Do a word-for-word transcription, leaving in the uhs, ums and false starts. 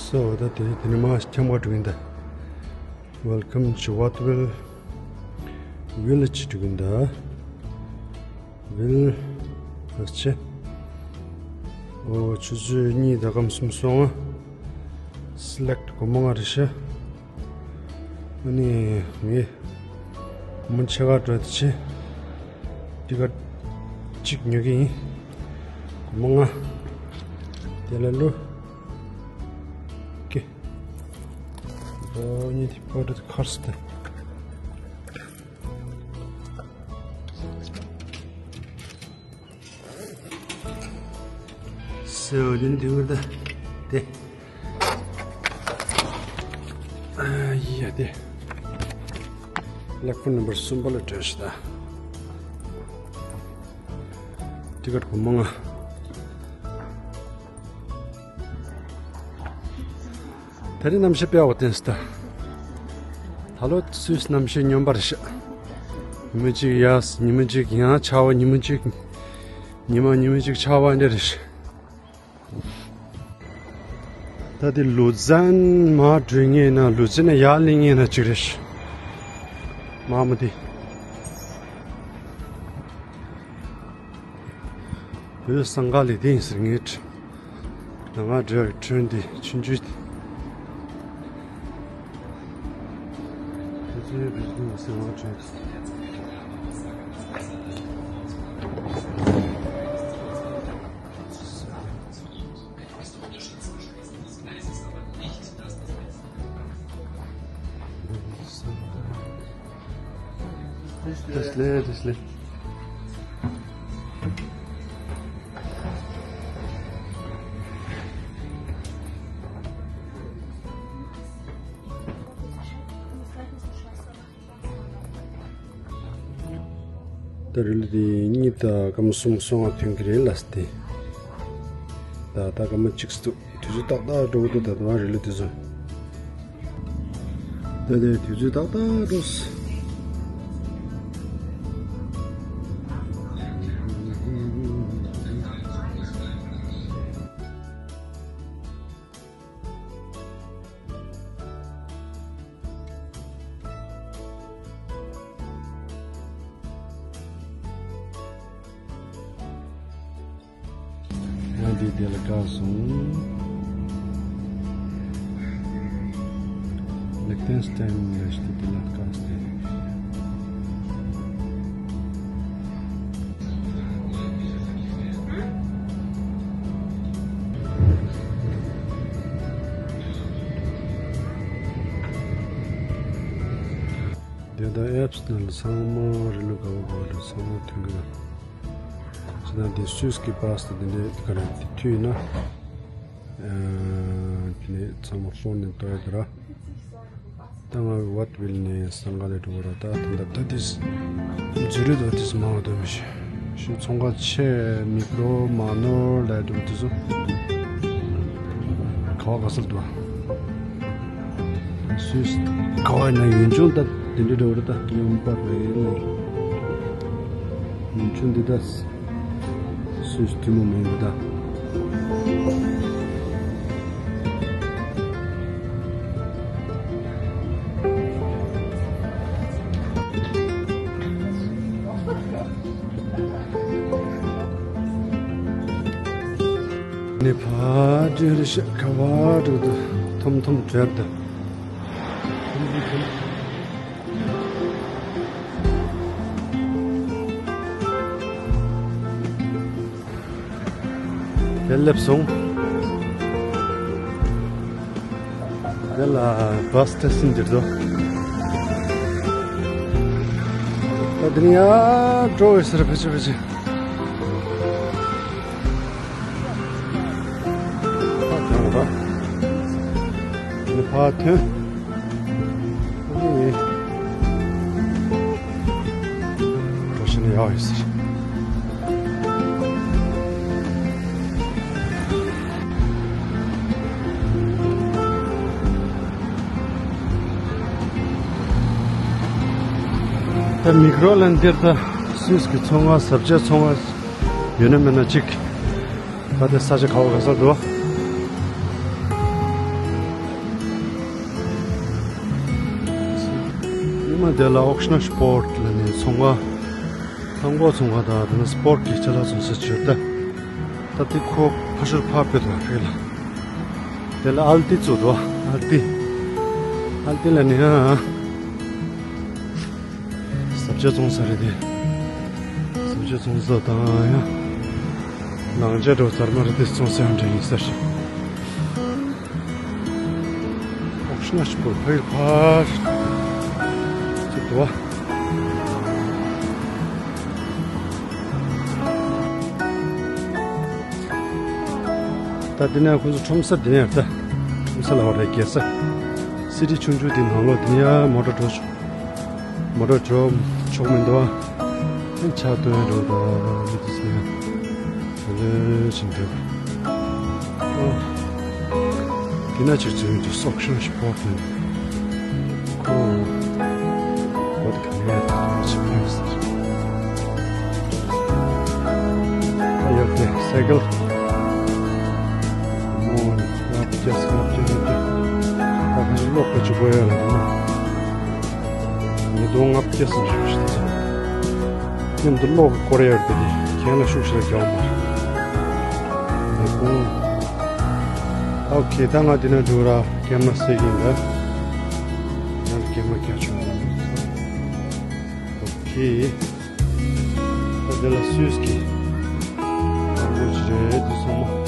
སོ་ད་དེ་དེ་ནི་མ་ཁྱམས་ཀ་འགྲོ་གིན་ད། Welcome to Watville Village འགྲོ་གིན་ད། Ville ཨ་ཆེ། ཨོ་ཆུ་ཚོད་གཉིས་དང་སྐར་མ་གསུམ་སོང་ང་། Select སྒོར་མོ་ལྔ་རེད་ཤག་ཨ་ནི་ངས་མོན་ཆེ་ག་འགྲོ་དེ་ཆེ། ཏི་ཀེ་ཊི་གཅིག་ཉོ་གི་ཡིན། སྒོར་མོ་ལྔ། དེ་ལ་ལུ། ཀེ། ཨོ་ཉི་དེ་པོ་ཏི་ཁར་སི་ཏེ། སེའུ་ལིན་དུང་གི་ད་དེ། ཨ་ཡ་དེ། ལེགས་པོ་ནམ་བར་གསུམ་པ་ལ་འགྲོ་ཤི་ད། ཏི་ཀེ་ཊི་སྒོར་མོ་ལྔ། དེ་རིང་གནམ་གཤིས་དཔེ་ཡག་པོ་བསྟན་སོང་ད། ད་ལོ་སུད་སི་གནམ་གཤིས་སྙོམས་པ་རེད་ཤག་ཉི་མ་གཅིག་ཡག་ཉི་མ་གཅིག་ཡང་ཆར་པ་ཉི་མ་གཅིག་ཉི་མ་ཉི་མ་གཅིག་ཆར་པ་འདི་རེད་ཤག་ད་དེ་ལུ་ཛན་མར་འགྲོ་མཁན་ན་ལུ་ཛན་ནས་ཡར་སླེབས་མཁན་ན་གཅིག་རེད་ཤག་མར་མོ་དེ། བོད་སང་ག་ལི་དེ་ཡིན་ཟེར་ངེས། ད་ང་འགྲོ་ཡག་གི་ཁྲོན་དེ་ཆུང་ཆུང་དེ། དེ་ཚོའི་བེད་སྤྱོད་ཟེར་ང་ཁྲོན། དེ་སླེབས་དེ་སླེབས། ད་རི་ལི་དེ་གཉིས་དང་སྐར་མ་གསུམ་སོང་ང་ཐོན་གྱི་རེད་ལ་སྟེ། ད་ད་སྐར་མ་གཅིག་སྟུ། དུས་ཚོད་ཏག་ཏག་འགྲོ་གི་འདུག་ད་དུང་རི་ལི་དེ་ཚོ། ད་དེ་དུས་ཚོད་ཏག་ཏག་འགྲོ་སི། ང་འདི་དེ་ལ་བཀག་སོང་། ལིག་ཏེན་སི་ཏན་ལ་ཞིག་དེ་ལ་བཀག་སྟེ། དེ་དང་ཨེབ་སི་ནང་ལ་ཚང་མ་རི་ལུ་ག་བ་ག་བ་ལ་ཚང་མ་ཐོན་གི་རེད། ཅི་ན་དེ་སུད་སི་གི་པ་སི་ཏ་དེ་འདྲའི་ག་རེ་དེ་མཐུད་ན། ཨ་དེ་ནས་ཚང་མ་ཧྥོན་ནས་གཏོང་ཡ་དེ་ར། ད་ང་ཝ་ཏི་ཝིལ་ནས་སང་ག་ལ་འགྲོ་བ་ར། ད་ད་ལྟ་དེ་འཛུལ་རེད་དོ། དེ་མང་བ་དོ་མི་ཤེས། ཤིང་ཚོང་ཁང་ཆེ་མིག་རོ་མ་ནོར་ལ་འགྲོ་དུས་སུ་ག་བ་ག་སར་འདུག་སུད་སི་ག་བ་ན་ཡུན་ཅུང་ད་དེ་འདྲ་འགྲོ་རེད། ད་ཉམས་པ་རེད་ནི། ཡུན་ཅུང་འདི་ད་སུད་སི་ཐུན་མོང་མིན་འདུག་ད། ནི་ཕ་དྲི་རི་ཤ་ཁ་བ་དྲུག་ཏུ་ཐོམ་ཐོམ་བྲེད་དུ། ཐོམ་ཐོམ་ཐོམ། དེ་སླེབས་སོང་། དེ་ལ་བྷ་སི་སི་ཊེ་ཤན་འདིར་འགྲོ། ད་འདི་ནས་ཡར་འགྲོ་འོས་ཟེར། ཕ་ཆེ་ཕ་ཆེ། ཕ་ཐོན་ར། འདི་ཕ་ཐོན། ཨེ། གྲོ་ཞིང་ཡག་ཡོད་ཟེར། ད་མིག་རོ་ལ་འདིར་ད་སུད་སི་གི་ཚོང་ཁང་ཟ་ཆས་ཚོང་ཁང་ཡོད་ན་མེད་ན་གཅིག་ད་དེ་ས་ཆ་ག་བ་ག་ས་འདུག་མ་དེ་ལ་ཨོག་ཤི་ན་སི་པོར་ཊི་ལ་ནི་ཚོང་ཁང་། ལྷམ་གོག་ཚོང་ཁང་དང་དེ་ནི་སི་པོར་ཊི་གི་ཅ་ལག་ཚོང་ས་བྱོས་ད། ད་དེ་ཁོ་ཕ་ཤུར་ཕ་བོད་དང་རེད་ལ། དེ་ལ་ཨལ་ཏི་ཚུགས་འདུག་ཨལ་ཏི། ཨལ་ཏི་ལ་ནི་ཨ། ཟབ་ཆ་ཚོང་ས་རེད་དེ། ཟབ་ཆ་ཚོང་ས་དང་ཡང་། ནང་ཆ་འགྲོ་ཚར་མ་རེད་དེ་ཚོང་ས་ཡང་འདྲ་ཡིན་ས་རེད། ཨོག་ཤི་ན་སི་པོར་ཊི་ཕ་ཡུལ་ཕར་ཚུགས་འདུག་ད་འདི་ནས་ཁོ་ཚོ་ཁྲོམ་ས་འདི་ནས་ད། ཁྲོམ་ས་ལ་བ་རེད་རྒྱལ་ས། སི་ཊི་ཆུང་ཆུང་འདི་ནང་ལོགས་འདི་ནས་མོ་ཊ་འགྲོ་ཆོག་མོ་ཊ་འགྲོ་ཆོག་མི་འདུག་ཨ། ཕྱག་སྟོན་འགྲོ་ད་མི་འདུག་ཟེར་ཡ། ད་ལོས་ཕྱིན་འདུག་ཨ། འདི་ན་ཅིག་འཛུལ་འདུག་སོག་ཤང་ཤི་པོ་ཏན་ཁོ། བོད་ག་ནས་ད་ཅི་ཕན་ཟེར། ཨ་ཡོད་དེ་སའི་ཀལ། མོ་ལྔ་བརྒྱ་ལྔ་བརྒྱ་ལྔ་བརྒྱ། ད་ག་ནས་ལོག་ག་ཅིག་དགོས་ཡོད་ལ་འདི་ན། ཉིས་སྟོང་ལྔ་བརྒྱ་ཙམ་ཞིག་ཞིག་ཚར། མཉམ་དུ་གློག་གི་སྐོར་ཡར་དེ་གྱེན་ལ་ཤུགས་ཤིག་ལ་རྒྱག་མ་རེད། ལས་ཁུངས། ཨོ་ཁེ་ད་ང་འདི་ན་འགྲོ་ར་སྐྱེལ་མ་སེ་གིན་ལ། ང་ལ་སྐྱེལ་མ་རྒྱག་ཆོག་མ་རེད། ཨོ་ཁེ། ད་དེ་ལ་སུས་ཀྱི། ཨ་མོ་ཅི་རེད་དེ་སོང་མ།